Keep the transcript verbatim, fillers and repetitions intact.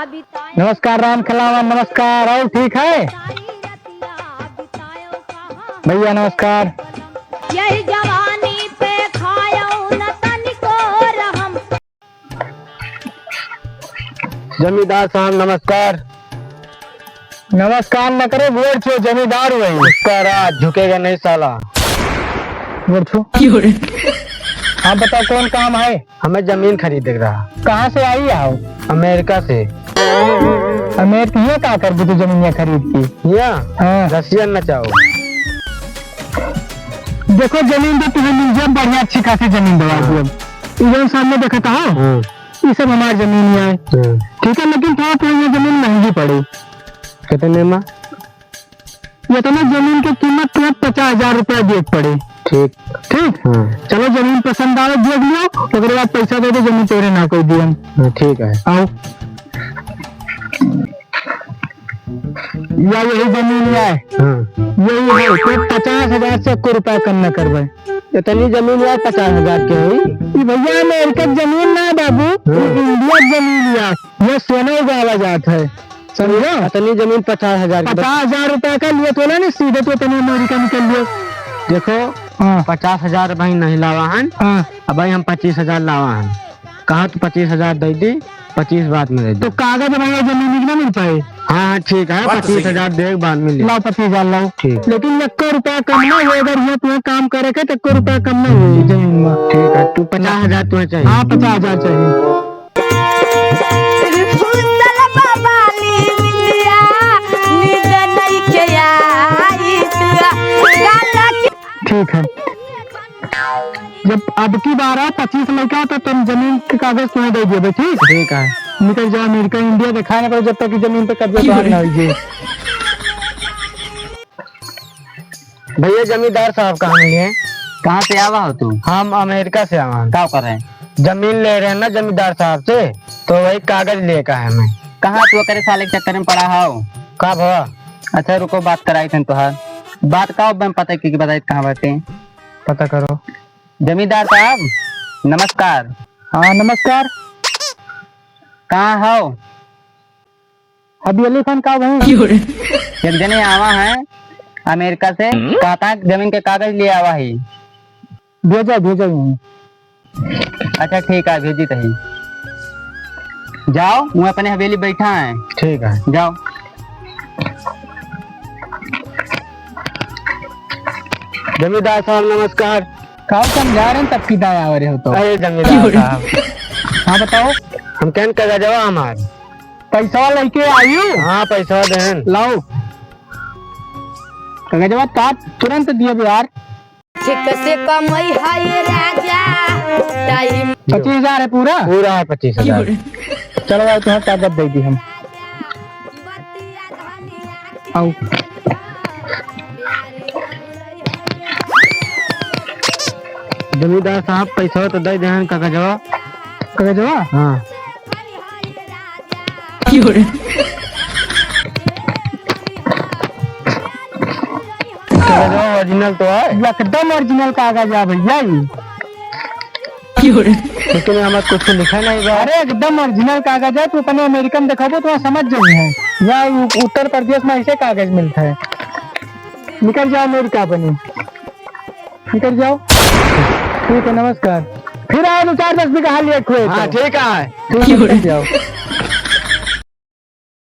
नमस्कार राम खिलावन, नमस्कार। और ठीक है भैया, नमस्कार। यही जवानी पे खायो न तनिको रहम। जमींदार साहब, नमस्कार। नमस्कार न करे, गोड़ छो, जमींदार हुए। उसका राज झुकेगा नहीं साला। गोड़ छो। क्यों रे? आप बताओ, कौन काम है? हमें जमीन खरीदे के रहा। कहाँ से आई आओ? अमेरिका से। अमेरिका, हियाँ का करबू तू जमीनिया खरीद के? हियाँ? हाँ। रसियन नचाओ। देखो, जमीन तो तुम्हें मिल जाए, बढ़िया अच्छी खासी जमीन दवा हाँ। दी। अब ई जौन सामने देखता हो, हाँ। ई सब हमार जमीन ही है। हाँ। ठीक है, लेकिन थोड़ा, थोड़ा ये जमीन महंगी पड़ी। कितने में? ये तो ना, जमीन के कीमत तुम्हें पचास हजार रुपया दिए के पड़े। ठीक। ठीक? हाँ। चलो, जमीन पसंद आवे, देख लियो, ओकरे बाद पैसा दे दो, जमीन तोरे ना कोई दियन। हाँ, ठीक है। आओ। या यही जमीन है। हाँ। यही है, तो पचास हजार से एको रुपया कम ना करबे। इतनी जमीन यार पचास हजार के होई? ई भैया, अमेरिका के जमीन ना है बाबू, हाँ। ई इंडिया के जमीन है। ये सोना उगावा जात है, समझो? इतनी जमीन पचास हजार के। पचास हजार रुपया का लिए तो ना, नहीं सीधे तो इतने अमेरिका निकल लियो। देखो, हाँ। पचास हजार भाई नहीं लावा हन। हाँ। अब भाई हम पच्चीस हजार लावा हन। कहा तू पच्चीस हजार दे दी, पच्चीस बाद में दे दी। तो कागज बनावे जमीन की ना मिल पाए। हाँ, हाँ, ठीक है, बात तो सही है। पच्चीस हजार दे, बाद में ले। लाओ, पच्चीस हजार लाओ। ठीक। लेकिन एको रुपया कम ना होई, अगर ये तुम्हें काम करे के तो एको रुपया कम ना होई जमीन में। ठीक है, तू पचास हजार तुम्हें चाहिए। हाँ, पचास हजार चाहिए। ठीक है। जब अब की बार है, पच्चीस लइका, तो तुम जमीन के कागज तुम्हें दे देबे, ठीक? ठीक है। निकल जाओ अमेरिका, इंडिया दिखाए ना पड़े, जब तक कि जमीन पे कब्जा तोहार ना होइए। भैया, जमींदार साहब कहाँ मिले हैं? कहाँ से आवा हो तू? हम अमेरिका से आवा हैं। का करे? जमीन ले रहे हैं ना जमींदार साहब से, तो वही कागज लेके आए हैं। कहाँ तू ओकरे साले के चक्कर में पड़ा हो? का भवा? अच्छा रुको, बात कराई थन तोहार। बात का हो, मैं पता की, की बताई कहाँ बाटे। पता करो। जमींदार साहब, नमस्कार। हाँ, नमस्कार। कहाँ हो? अब ये लिखन का भाई? एक जने आवा है अमेरिका से, हम्म? कहता है जमीन के कागज ले आवा है। भेजा, भेजा यहीं। अच्छा ठीक है, भेजी तही। जाओ, वो अपने हवेली बैठा है। ठीक है। जाओ। जमींदार साहब नमस्कार। का समझा रहे हैं, तब की दाया हो रहे हो तो? अरे जमींदार साहब। हाँ बताओ। हम कहन कागजवा हमार। पैसा लेके आयु? हाँ, पैसा देन। लाओ। कागजवा का तुरंत दिए बे यार। ठीक से कमई है राजा, टाइम। पच्चीस हजार है पूरा? पूरा है पच्चीस हजार। चलो भाई, तुम्हें कागज दे दी हम। आओ। जमींदार साहब, पैसा तो दे देहन कागजवा। कागजवा? हाँ। कागजवा original तो है? एकदम original कागज है भैया ई। लेकिन हमार कुछ लिखा नहीं बा। अरे एकदम original कागज है, तू अपने अमेरिकन दिखाबो तो समझ जाइए। यहाँ उ-, उत्तर प्रदेश में ऐसे कागज मिलता है। निकल जाओ अमेरिका बनी, निकल जाओ। ठीक है, नमस्कार। फिर आओ, दो चार दस बीघा हाल एक हुए हाँ, तो। ठीक है। ठीक है, निकल जाओ।